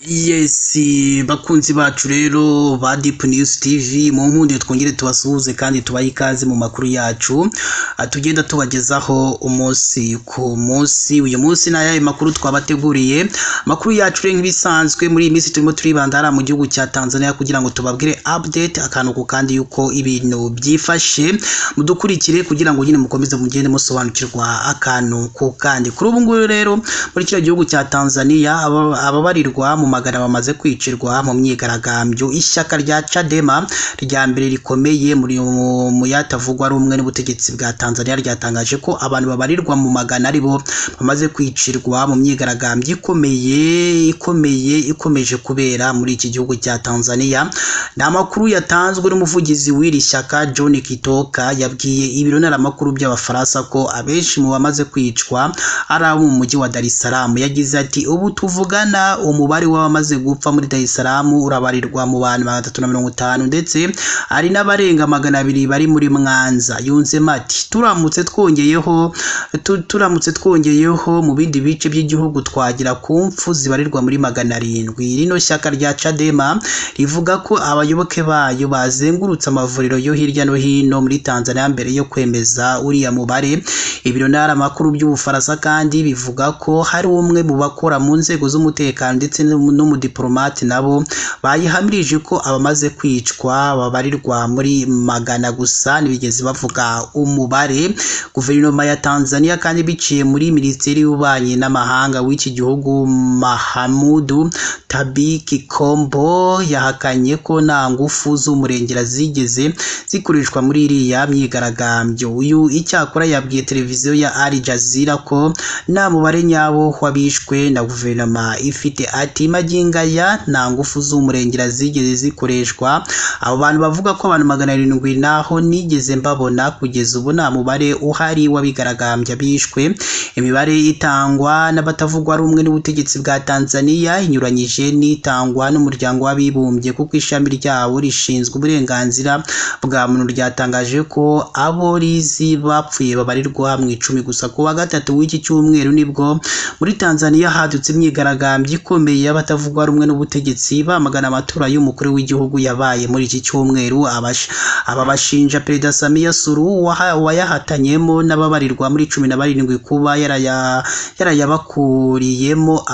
Yes, bakunzi bacu rero ba Deep News TV, mu nkunde twongere tubasuhuze kandi tubahe ikaze mu makuru yacu tugenda tubagezaho umunsi ku munsi. Uyu munsi n'ayaye makuru twabateguriye? Amakuru yacu rero, nk'ibisanzwe muri iyi minsi turimo turibanda hariya mu gihugu cya Tanzania kugira ngo tubabwire update akantu ku kandi yuko ibintu byifashe. Mudukurikire kugira ngo nyine mukomeze mugende musobanukirwa akantu ku kandi. Kuri ubu ngubu rero, muri kino gihugu cya Tanzania, ababarirwa mu magana bamaze kwicirwa mu myigaragambyo. Ishyaka rya Chadema, rya mbere rikomeye muri mu yatavugwa rumwe n'ubutegetsi bwa Tanzania, ryatangaje ko abantu babarirwa mu magana aribo bamaze kwicirwa mu myigaragambyo ikomeye ikomeje kubera muri iki gihugu cya Tanzania. Ni amakuru yatanzwe n'umuvugizi w'iri shyaka, John Kitoka. Yabwiye ibiro ntaramakuru by'Abafaransa ko abenshi mu bamaze kwicwa ari abo mu mujyi wa Dar es Salaam. Yagize ati: "Ubu tuvugana, umubare w'abamaze gupfa muri Dar es Salaam urabarirwa mu bantu 350, ndetse hari n'abarenga 200 bari muri Mwanza." Yunzemo ati: "Turamutse twongeyeho mu bindi bice by'igihugu, twagera ku mfu zibarirwa muri 700." Rino shyaka rya Chadema rivuga ko abayoboke bayo bazengurutse amavuriro yo hirya no hino muri Tanzania mbere yo kwemeza uriya mubare. Ibiro ntaramakuru by'Ubufaransa kandi bivuga ko hari umwe mu bakora mu nzego z'umutekano ndetse n'umudiplomate nabo bayihamirije ko abamaze kwicwa babarirwa muri magana, gusa ntibigeze bavuga umubare. Guverinoma ya Tanzania kandi, biciye muri Minisiteri y'Ububanyi n'Amahanga w'iki gihugu, Mahamudu Tabiki Kombo, yahakanye ko nta ngufu z'umurengera zigeze zikoreshwa muri iriya myigaragambyo. Uyu icyakora yabwiye televiziyo ya Al Jazeera ko nta mubare nyawo w'abishwe na guverinoma ifite. Ati: "Magingo aya nta ngufu z'umurengera zigeze zikoreshwa. Abo bantu bavuga ko abantu 700, naho nigeze mbabona. Kugeza ubu nta mubare uhari w'abigaragambya bishwe." Imibare itangwa n'abatavugwa rumwe n'ubutegetsi bwa Tanzania inyuranyije n'itangwa n'Umuryango w'Abibumbye, kuko ishami ryawo rishinzwe uburenganzira bwa muntu ryatangaje ko abo rizi bapfuye babarirwa mu 10 gusa. Ku wa gatatu w'iki cyumweru nibwo muri Tanzania hadutse imyigaragambyo ikomeye y'abatavugwa rumwe n'ubutegetsi, bamagana amatora y'umukuru w'igihugu yabaye muri iki cyumweru. Aba bashinja Perezida Samia Suluhu, wayahatanyemo n'ababarirwa muri 17, kuba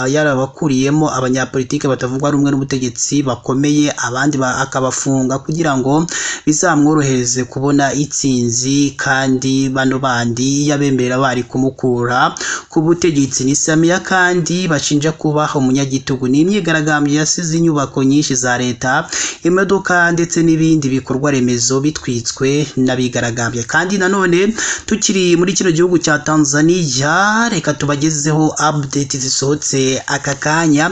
yarabakuriyemo abanyapolitiki batavugwa rumwe n'ubutegetsi bakomeye, abandi akabafunga kugira ngo bizamworohereze kubona itsinzi, kandi bano bandi yabemerera bari kumukura ku butegetsi. Ni Samia kandi bashinja kuba umunyagitugu. Ni imyigaragambyo yasize inyubako nyinshi za leta, imodoka ndetse n'ibindi bikorwa remezo bitwitswe n'abigaragambya. Kandi nanone tukiri muri kino gihugu cya Tanzania, reka tubagezeho update zisohotse aka kanya.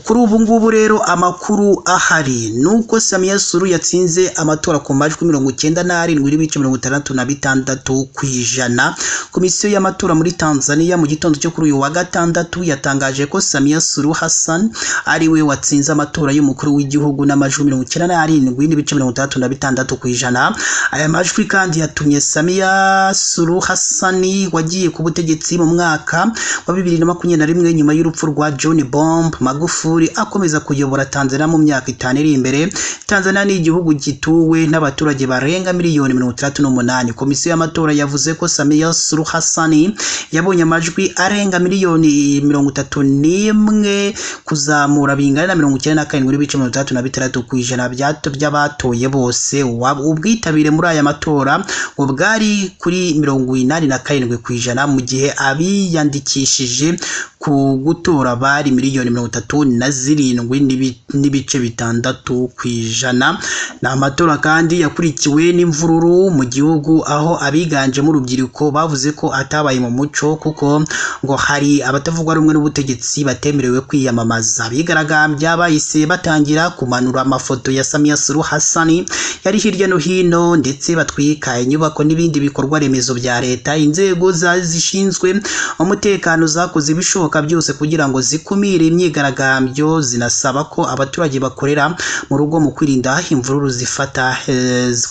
Kuri ubu ngubu rero, amakuru ahari nuko Samia Suluhu yatsinze amatora ku majwi 97.66%. Komisiyo y'amatora muri Tanzania mu gitondo cyo kuri uyu wa gatandatu yatangaje ko Samia Suluhu Hassan ari we watsinze amatora y'umukuru w'igihugu n'amajwi 97.66%. Aya majwi kandi yatumye Samia Suluhu Hassan, wagiye ku butegetsi mu mwaka wa 2021 nyuma y'urupfu rwa John Pombe Magufuli, akomeza kuyobora Tanzania mu myaka 5 iri imbere. Tanzania ni igihugu gituwe n'abaturage barenga miliyoni 68. Komisiyo y'amatora yavuze ko Samia Suluhu Hassan yabonye amajwi arenga miliyoni 31 kuzamura, bingana na 97.66% by'abatoye bose. Ubwitabire muri aya matora ngo bwari kuri 87%, mu gihe abiyandikishije ku gutora bari miliyoni 37.6%. Ni amatora kandi yakurikiwe n'imvururu mu gihugu, aho abiganjemo urubyiruko bavuze ko atabaye mu muco, kuko ngo hari abatavuga rumwe n'ubutegetsi batemerewe kwiyamamaza. Abigaragambya bahise batangira kumanura amafoto ya Samia Suluhu Hassan yari hirya no hino, ndetse batwika inyubako n'ibindi bikorwa remezo bya leta. Inzego zishinzwe umutekano zakoze ibishoboka byose kugira ngo zikumire imyigaragambyo. Imyigaragambyo zinasaba ko abaturage bakorera mu rugo mu kwirinda imvururu zifata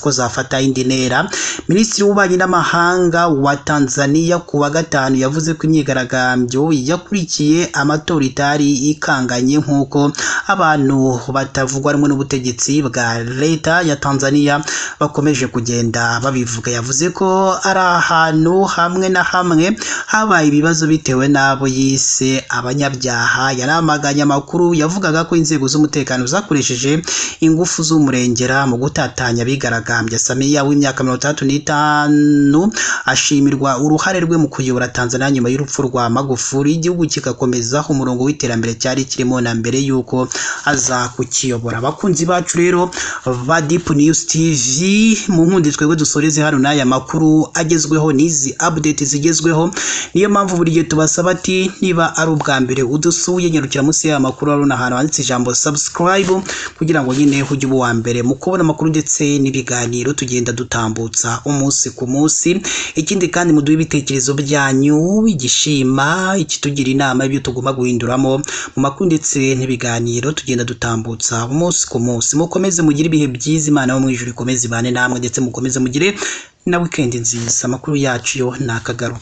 ko zafata indi ntera. Minisitiri w'Ububanyi n'Amahanga wa Tanzania ku wa gatanu yavuze ko imyigaragambyo yakurikiye amatora itari ikanganye nk'uko abantu batavugwa rumwe n'ubutegetsi bwa leta ya Tanzania bakomeje kugenda babivuga. Yavuze ko ari ahantu hamwe na hamwe habaye ibibazo bitewe n'abo yise abanyabyaha. Yaramaganye amakuru yavugaga ko inzego z'umutekano zakoresheje ingufu z'umurengera mu gutatanya abigaragambya. Samia w'imyaka 65 ashimirwa uruhare rwe mu kuyobora Tanzania nyuma y'urupfu rwa Magufuli, igihugu kigakomeza umurongo w'iterambere cyari kirimo na mbere y'uko aza kukiyobora. Abakunzi bacu rero ba Deep News TV, mu nkundi twebwe dusoreze hano n'aya makuru agezweho n'izi update zigezweho. Niyo mpamvu buri gihe tubasaba ati niba ari ubwa mbere udusuye, nyarukira munsi y'aya makuru urabona ahantu handitse ijambo subscribe, kugira ngo nyine ujye uba uwa mbere mu kubona amakuru ndetse n'ibiganiro tugenda dutambutsa umunsi ku munsi. Ikindi kandi muduhe ibitekerezo byanyu, igishima, ikitugira inama y'ibyo tugomba guhinduramo mu makuru ndetse n'ibiganiro tugenda dutambutsa umunsi ku munsi. Mukomeze mugire ibihe byiza, Imana yo mu ijuru ikomeze ibane namwe, ndetse mukomeze mugire na weekend nziza. Amakuru yacu yo ni akagaruka.